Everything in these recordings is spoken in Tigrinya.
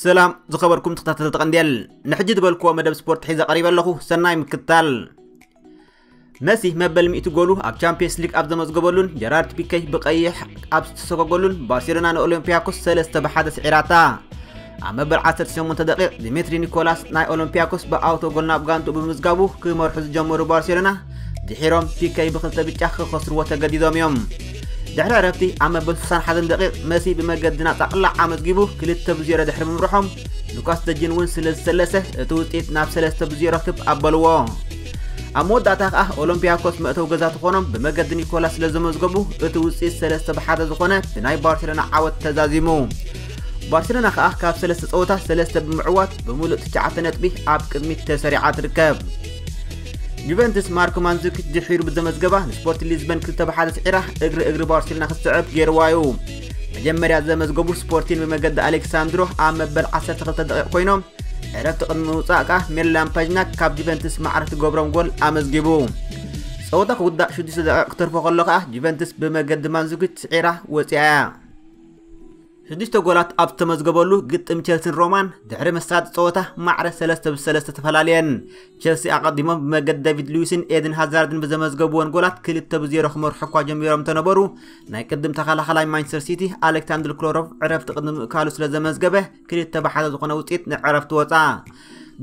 ሰላም ዝኸበርኩም ተኸታተልቲ ቀንዴል፣ ንሕጂ ዝበልክዎ መደብ ስፖርት ሒዘ ቀሪበ ኣለኹ። ሰናይ ምክታል። መሲ መበል ሚእቲ ጎሉ ኣብ ቻምፒየንስ ሊግ ኣብ ዘመዝገበሉን ጀራርድ ፒኬ ብቐይሕ ኣብ ዝተሰጎገሉን ባርሴሎና ንኦሎምፒያኮስ ሰለስተ ብሓደ ስዒራታ። ኣብ መበል ዓሰርተ ሸሞንተ ደቂቕ ዲሜትሪ ኒኮላስ ናይ ኦሎምፒያኮስ ብኣውቶ ጎል ናብ ጋንቱ ብምዝጋቡ ክመርሑ ዝጀመሩ ባርሴሎና ድሒሮም ፒኬ ብክልተ ብጫ ክኸስርዎ ተገዲዶም እዮም። ድሕሪ ዕረፍቲ ኣብ መበል ስሳን ሓደን ደቂቕ መሲ ብመገዲ ናጻ ቅላዕ ኣመዝጊቡ ክልተ ብዜሮ ድሕሪ ምምርሖም ሉካስ ደጅን እውን ስለ ዝሰለሰ እቲ ውፅኢት ናብ ሰለስተ ብዜሮ ክብ ኣበልዎ። ኣብ መወዳእታ ከኣ ኦሎምፒያኮስ መእተው ገዛ ትኾኖም ብመገዲ ኒኮላስ ስለ ዘመዝገቡ እቲ ውፅኢት ሰለስተ ብሓደ ዝኾነ ብናይ ባርሴሎና ዓወት ተዛዚሙ። ባርሴሎና ከኣ ካብ ሰለስተ ጸወታ ሰለስተ ብምዕዋት ብምሉእ ትሽዓተ ነጥቢ ኣብ ቅድሚት ተሰሪዓ ትርከብ። ጁቨንትስ ማርኮ ማንዙኪች ድሒሩ ብዘመዝገባ ንስፖርቲንግ ሊዝበን ክልተ ብሓደ ስዒራ እግሪ እግሪ ባርሴሎና ክትስዕብ ገይርዋ እዩ። መጀመርያ ዘመዝገቡ ስፖርቲን ብመገዲ ኣሌክሳንድሮ ኣብ መበል ዓሰርተ ክልተ ደቂቕ ኮይኖም ዕረፍቲ ቅድሚ ምውጻእ ከኣ ሜርላን ፓጅናክ ካብ ጁቨንትስ ማዕረ ትገብሮም ጎል ኣመዝጊቡ። ጸወታ ክውዳእ ሽዱሽተ ደቂቕ ክትርፎ ከሎ ከኣ ጁቨንትስ ብመገዲ ማንዙኪች ስዒራ ወጺኣ እያ። ሽዱሽተ ጎላት ኣብ ዝተመዝገበሉ ግጥም ቸልሲን ሮማን ድሕሪ መሳጢ ጸወታ ማዕረ ሰለስተ ብሰለስተ ተፈላለየን። ቸልሲ ኣቐዲሞም ብመገዲ ዴቪድ ሉዊስን ኤድን ሃዛርድን ብዘመዝገብወን ጎላት ክልተ ብዜሮ ክመርሑ እኳ ጀሚሮም እንተነበሩ ናይ ቅድም ተኸላኸላይ ማንቸስተር ሲቲ ኣሌክሳንድር ክሎሮቭ ዕረፍቲ ቅድሚ ምእካሉ ስለ ዘመዝገበ ክልተ ብሓደ ዝኾነ ውፅኢት ንዕረፍቲ ወፃ።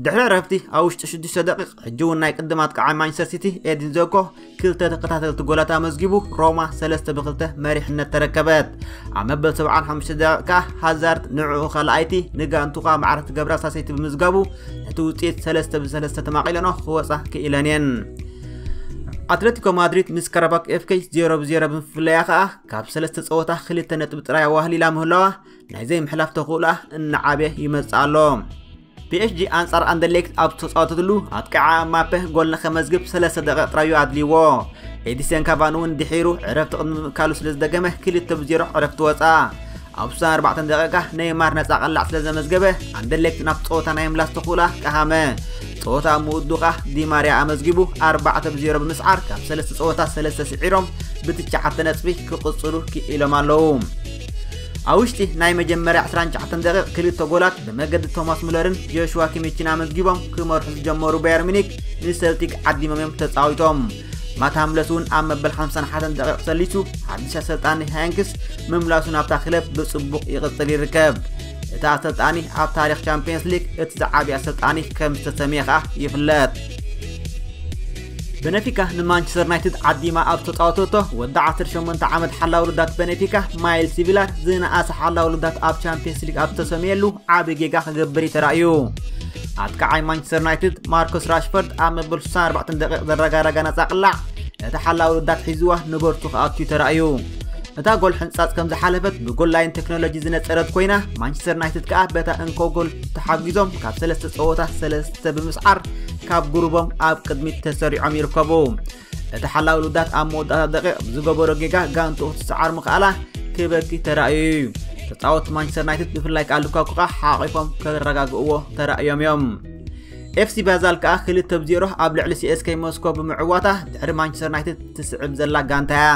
ድሕሪ ዕረፍቲ ኣብ ውሽጢ ሽዱሽተ ደቂቕ ሕጂ እውን ናይ ቅድም ኣጥቃዓይ ማንቸስተር ሲቲ ኤድን ዘኮ ክልተ ተከታተልቲ ጎላት ኣመዝጊቡ ሮማ ሰለስተ ብክልተ መሪሕነት ተረከበት። ኣብ መበል ሰብዓን ሓሙሽተ ደቂቕ ከኣ ሃዛርድ ንዕኡ ካልኣይቲ ንጋንቱ ከኣ ማዕረ ትገብራ ሳሰይቲ ብምዝጋቡ ነቲ ውፅኢት ሰለስተ ብሰለስተ ተማቒለኖ ክወፃ ክኢለን እየን። ኣትሌቲኮ ማድሪድ ምስ ካራባክ ኤፍኬ ዜሮ ብዜሮ ብምፍለያ ከኣ ካብ ሰለስተ ጸወታ ክልተ ነጥቢ ጥራይ ኣዋህሊላ ምህላዋ ናይ ዘይምሕላፍ ተኽእሎኣ እናዓበየ ይመጽእ ኣሎ። ፒኤስጂ ኣንጻር ኣንደርሌክት ኣብ ዝተጻወተትሉ ኣጥቃዓ ማፔ ጎል ንኸመዝግብ ሰለስተ ደቂቕ ጥራዩ ኣድልይዎ። ኤዲሰን ካቫኒ እውን ድሒሩ ዕረፍቲ ቅድሚ ምእካሉ ስለ ዝደገመ ክልተ ብዜሮ ዕረፍቲ ወጻ። ኣብ ስሳን ኣርባዕተን ደቂቃ ኔይማር ነጻ ቀላዕ ስለ ዘመዝገበ ኣንደርሌክት ናብ ጸወታ ናይ ምላስ ተኽእላ ቀሃመ። ጸወታ ኣብ ምውድኡ ከኣ ዲማርያ ኣመዝጊቡ ኣርባዕተ ብዜሮ ብምስዓር ካብ ሰለስተ ጸወታ ሰለስተ ስዒሮም ብትሽዓተ ነጥቢ ክቕጽሉ ክኢሎም ኣለዉ። ኣብ ውሽጢ ናይ መጀመርያ ዕስራን ትሽዓተን ደቂቕ ክልተ ጎላት ብመገዲ ቶማስ ሙለርን ጆሽዋ ኪሚችን ኣመዝጊቦም ክመርሑ ዝጀመሩ ባየር ሚኒክ ንሰልቲክ ዓዲሞም እዮም ተጻዊቶም። ማት ሃምለስ እውን ኣብ መበል ሓምሳን ሓደን ደቂቕ ሰሊሱ ሓድሽ ኣሰልጣኒ ሃንክስ ምምላሱ ናብታ ክለብ ብጽቡቕ ይቕጽል ይርከብ። እቲ ኣሰልጣኒ ኣብ ታሪኽ ቻምፒየንስ ሊግ እቲ ዝዓብየ ኣሰልጣኒ ከም ዝተሰምየ ከኣ ይፍለጥ። በነፊካ ንማንቸስተር ዩናይትድ ዓዲማ ኣብ ዝተጻወተቶ ወዲ ዓሰርተ ሸሞንተ ዓመት ሓላው ልዳት በነፊካ ማይልስ ቪላር ዝነኣሰ ሓላው ልዳት ኣብ ቻምፒየንስ ሊግ ኣብ ዝተሰምየሉ ዓቢ ጌጋ ክገብር እዩ ተራእዩ። ኣጥቃዓይ ማንቸስተር ዩናይትድ ማርኮስ ራሽፎርድ ኣብ መበል ስሳን ኣርባዕተን ደቂቕ ዘረጋረጋ ነጻ ቅላዕ እቲ ሓላው ልዳት ሒዝዋ ንበርቱ ክኣቱ እዩ ተራእዩ። እታ ጎል ሕንጻጽ ከም ዝሓለፈት ብጎል ላይን ቴክኖሎጂ ዝነጸረት ኮይና ማንቸስተር ዩናይትድ ከኣ በታ እንኮ ጎል ተሓጊዞም ካብ ሰለስተ ጸወታ ሰለስተ ብምስዓር ካብ ጉሩቦም ኣብ ቅድሚት ተሰሪዖም ይርከቡ። እቲ ሓላው ልዳት ኣብ መወዳእታ ደቂቕ ብዝገበሮ ጌጋ ጋንትኡ ክትሰዓር ምኽኣላ ክበኪ ተራእዩ እዩ። ተጻወትቲ ማንቸስተር ዩናይትድ ብፍላይ ከኣ ሉካኩ ከኣ ሓቒፎም ከረጋግእዎ ተራእዮም እዮም። ኤፍሲ ባዛል ከኣ ክልተ ብዜሮ ኣብ ልዕሊ ሲኤስኬ ሞስኮ ብምዕዋታ ድሕሪ ማንቸስተር ዩናይትድ ትስዕብ ዘላ ጋንታ እያ።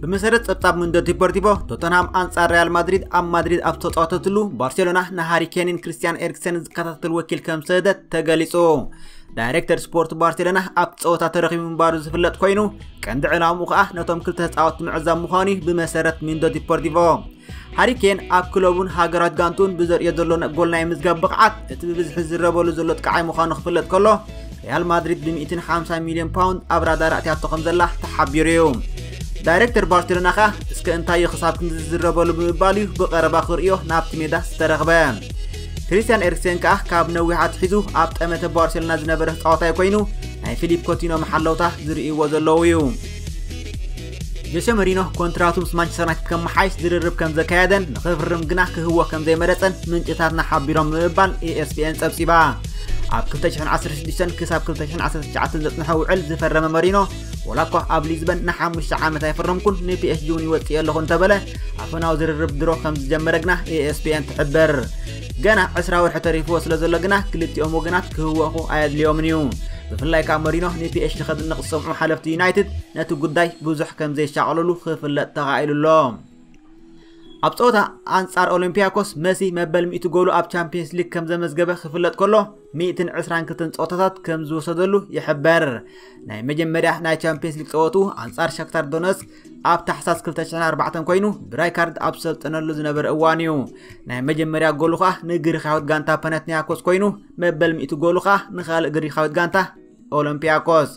ብመሰረት ጸብጻብ ሙንዶ ዲፖርቲቮ ቶተንሃም ኣንጻር ሪያል ማድሪድ ኣብ ማድሪድ ኣብ ዝተጻወተትሉ ባርሴሎና ንሃሪ ኬንን ክርስቲያን ኤሪክሰንን ዝከታተል ወኪል ከም ዝሰደደት ተገሊጹ። ዳይሬክተር ስፖርት ባርሴሎና ኣብቲ ጸወታ ተረኺቡ ምንባሩ ዝፍለጥ ኮይኑ ቀንዲ ዕላምኡ ከኣ ነቶም ክልተ ተጻወትቲ ምዕዛብ ምዃኑ እዩ ብመሰረት ሙንዶ ዲፖርቲቮ። ሃሪ ኬን ኣብ ክለቡን ሃገራት ጋንቱን ብዘርእዮ ዘሎ ጎል ናይ ምዝጋብ ብቕዓት እቲ ብብዝሒ ዝዝረበሉ ዘሎ ጥቃዓይ ምዃኑ ክፍለጥ ከሎ ሪያል ማድሪድ ብ ሚእትን ሓምሳን ሚልዮን ፓውንድ ኣብ ራዳር ኣእትያቶ ከም ዘላ ተሓቢሩ እዩ። ዳይሬክተር ባርሴሎና ከኣ እስከ እንታይ እዩ ክሳብ ክንዲ ዝዝረበሉ ብምባል እዩ ብቐረባ ክርእዮ ናብቲ ሜዳ ዝተረኽበ። ክሪስቲያን ኤሪክሰን ከኣ ካብ ነዊሕ ኣትሒዙ ኣብ ጠመተ ባርሴሎና ዝነበረ ተጻዋታይ ኮይኑ ናይ ፊሊፕ ኮቲኖ መሓለውታ ዝርእይዎ ዘለዉ እዩ። ጆሴ መሪኖ ኮንትራቱ ምስ ማንቸስተር ዩናይትድ ከመሓይሽ ዝርርብ ከም ዘካየደን ንኽፍርም ግና ክህዎ ከም ዘይመረጸን ምንጭታትና ሓቢሮም ብምባል ኢኤስፒኤን ጸብጺባ። ኣብ ክልተ ሽሕን ዓሰርተ ሽዱሽተን ክሳብ ክልተ ሽሕን ዓሰርተ ትሽዓተን ዘጽንሐ ውዕል ዝፈረመ መሪኖ ወላ እኳ ኣብ ሊዝበን ንሓሙሽተ ዓመት ኣይፈረምኩን ንፒኤስጂ እውን ይወጽእ ኣለኹ እንተበለ ኣፈናዊ ዝርርብ ድሮ ከም ዝጀመረ ግና ኢኤስፒኤን ትሕብር። ገና ዕስራ ወርሒ ተሪፍዎ ስለ ዘሎ ግና ክልቲኦም ወገናት ክህወኹ ኣየድልዮምን እዩ። ብፍላይ ካብ መሪኖ ንፒኤስጂ ከድንቕ ዝሰምዑ ሓለፍቲ ዩናይትድ ነቲ ጉዳይ ብዙሕ ከም ዘይሻቐለሉ ክፍለጥ ተኻኢሉ ኣሎ። ኣብ ጸወታ ኣንጻር ኦሎምፒያኮስ መሲ መበል ሚእቲ ጎሉ ኣብ ቻምፒየንስ ሊግ ከም ዘመዝገበ ክፍለጥ ከሎ፣ ሚእትን ዕስራን ክልተን ጸወታታት ከም ዝወሰደሉ ይሕበር። ናይ መጀመርያ ናይ ቻምፒየንስ ሊግ ጸወቱ ኣንጻር ሻክታር ዶነስክ ኣብ ታሕሳስ ክልተ ሽሕን ኣርባዕተን ኮይኑ፣ ብራይካርድ ኣብ ሰልጠነሉ ዝነበረ እዋን እዩ። ናይ መጀመርያ ጎሉ ኸኣ ንግሪኻዊት ጋንታ ፓናትኒያኮስ ኮይኑ፣ መበል ሚእቲ ጎሉ ኸኣ ንኻልእ ግሪኻዊት ጋንታ ኦሎምፒያኮስ።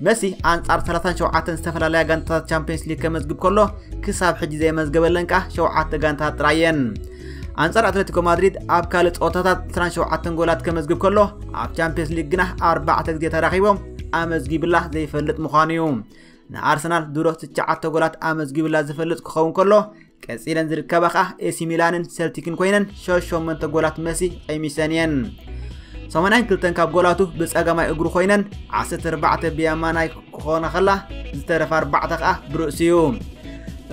መሲ ኣንጻር ሰላሳን ሸውዓተን ዝተፈላለያ ጋንታታት ቻምፒየንስ ሊግ ከመዝግብ ከሎ፣ ክሳብ ሕጂ ዘየመዝገበለን ከኣ ሸውዓተ ጋንታታት ጥራይ እየን። ኣንጻር ኣትሌቲኮ ማድሪድ ኣብ ካልእ ጸወታታት ዕስራን ሸውዓተን ጎላት ከመዝግብ ከሎ፣ ኣብ ቻምፒየንስ ሊግ ግና ኣርባዕተ ግዜ ተራኺቦም ኣመዝጊብላ ዘይፈልጥ ምዃኑ እዩ። ንኣርሰናል ድሮ ትሽዓተ ጎላት ኣመዝጊብላ ዝፈልጥ ክኸውን ከሎ፣ ቀጺለን ዝርከባ ኸኣ ኤሲ ሚላንን ሴልቲክን ኮይነን ሸሞንተ ጎላት መሲ ቀይሚሰን እየን። ሰማንያን ክልተን ካብ ጎላቱ ብጸጋማይ እግሩ ኮይነን፣ ዓሰርተ ኣርባዕተ ብየማናይ ክኾና ከላ፣ ዝተረፋ ኣርባዕተ ኸኣ ብርእሱ እዩ።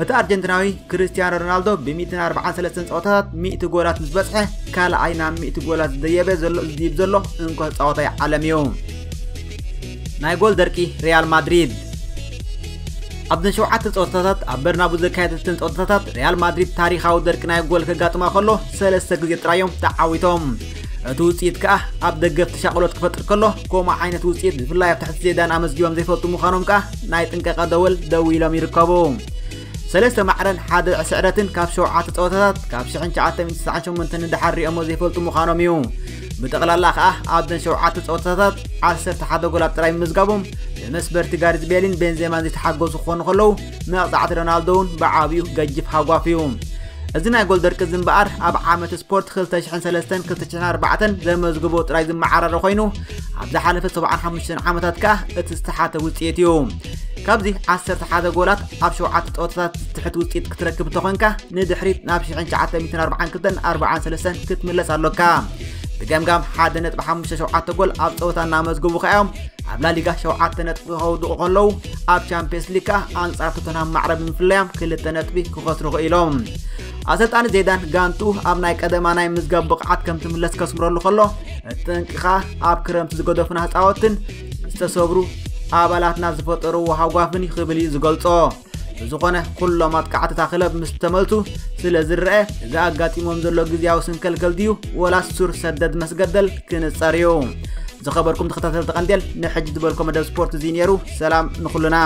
እቲ ኣርጀንቲናዊ ክርስቲያኖ ሮናልዶ ብ ሚእትን ኣርባዓን ሰለስተን ጸወታታት ሚእቲ ጎላት ምስ በጽሐ፣ ካልኣይ ናብ ሚእቲ ጎላት ዝደየበ ዘሎ፣ ዝድይብ ዘሎ እንኮ ተጻዋታይ ዓለም እዩ። ናይ ጎል ደርቂ ሪያል ማድሪድ። ኣብዘን ሸውዓተ ጸወታታት ኣብ በርናቡ ዘካየደተን ጸወታታት ሪያል ማድሪድ ታሪኻዊ ደርቂ ናይ ጎል ከጋጥማ ከሎ፣ ሰለስተ ግዜ ጥራይ እዮም ተዓዊቶም። እቲ ውጽኢት ከኣ ኣብ ደገፍቲ ሻቕሎት ክፈጥር ከሎ፣ ከምኡ ዓይነት ውጽኢት ብፍላይ ኣብ ትሕቲ ዜዳን ኣመዝጊቦም ዘይፈልጡ ምዃኖም ከኣ ናይ ጥንቃቐ ደወል ደዊሎም ይርከቡ። ሰለስተ ማዕረን ሓደ ስዕረትን ካብ ሸውዓተ ጸወታታት ካብ ሽሕን ትሽዓተ ሚእትን ስሳን ሸሞንተን ንደሓር ሪኦሞ ዘይፈልጡ ምዃኖም እዩ። ብጠቕላላ ከኣ ኣብዘን ሸውዓተ ጸወታታት ዓሰርተ ሓደ ጎላት ጥራይ ምምዝጋቦም፣ ብመስበርቲ ጋሪዝ ቤልን ቤንዜማን ዝተሓገዙ ክኾኑ ከለዉ፣ መቕጻዕቲ ሮናልዶ እውን ብዓብዩ ገጅፍ ሃጓፍ እዩ። እዚ ናይ ጎል ደርቂ እዚ እምበኣር ኣብ ዓመት ስፖርት ክልተ ሽሕን ሰለስተን ክልተ ሽሕን ኣርባዕተን ዘመዝግቦ ጥራይ ዝመዓራረ ኮይኑ፣ ኣብ ዝሓለፈ ሰብዓን ሓሙሽተን ዓመታት ከኣ እቲ ዝተሓተ ውጽኢት እዩ። ካብዚ ዓሰርተ ሓደ ጎላት ኣብ ሸውዓተ ጸወታታት ዝትሕት ውጽኢት ክትረክብ እንተኾንካ፣ ንድሕሪት ናብ ሽሕን ትሽዓተ ሚእትን ኣርባዓን ክልተን ኣርባዓን ሰለስተን ክትምለስ ኣሎካ። ብገምጋም ሓደ ነጥቢ ሓሙሽተ ሸውዓተ ጎል ኣብ ጸወታ እናመዝግቡ ከኣ እዮም ኣብ ላሊጋ ሸውዓተ ነጥቢ ከውድቑ ከለዉ፣ ኣብ ቻምፒየንስ ሊግ ከኣ ኣንጻር ቶተንሃም ማዕረ ብምፍለዮም ክልተ ነጥቢ ክኸስሩ ክኢሎም። ኣሰልጣኒ ዜዳን ጋንቱ ኣብ ናይ ቀደማ ናይ ምዝጋብ ብቕዓት ከም ትምለስ ከስምረሉ ከሎ፣ እቲ ጠንቂ ከኣ ኣብ ክረምቲ ዝገደፉና ተጻወትን ዝተሰብሩ ኣባላትና ዝፈጠርዎ ሃጓፍን እዩ ክብል እዩ ዝገልጾ። ብዝኾነ፣ ኩሎም ኣጥቃዕቲ እታ ክለብ ምስ ተመልሱ ስለ ዝረአ፣ እዚ ኣጋጢሞም ዘሎ ግዝያዊ ስንከልከል ድዩ ወላስ ሱር ሰደድ መስገደል ክንጸር እዩ። ዝኸበርኩም ተኸታተልቲ ቀንዴል፣ ንሕጂ ዝበልኮ መደብ ስፖርት እዚ ነይሩ። ሰላም ንኹልና።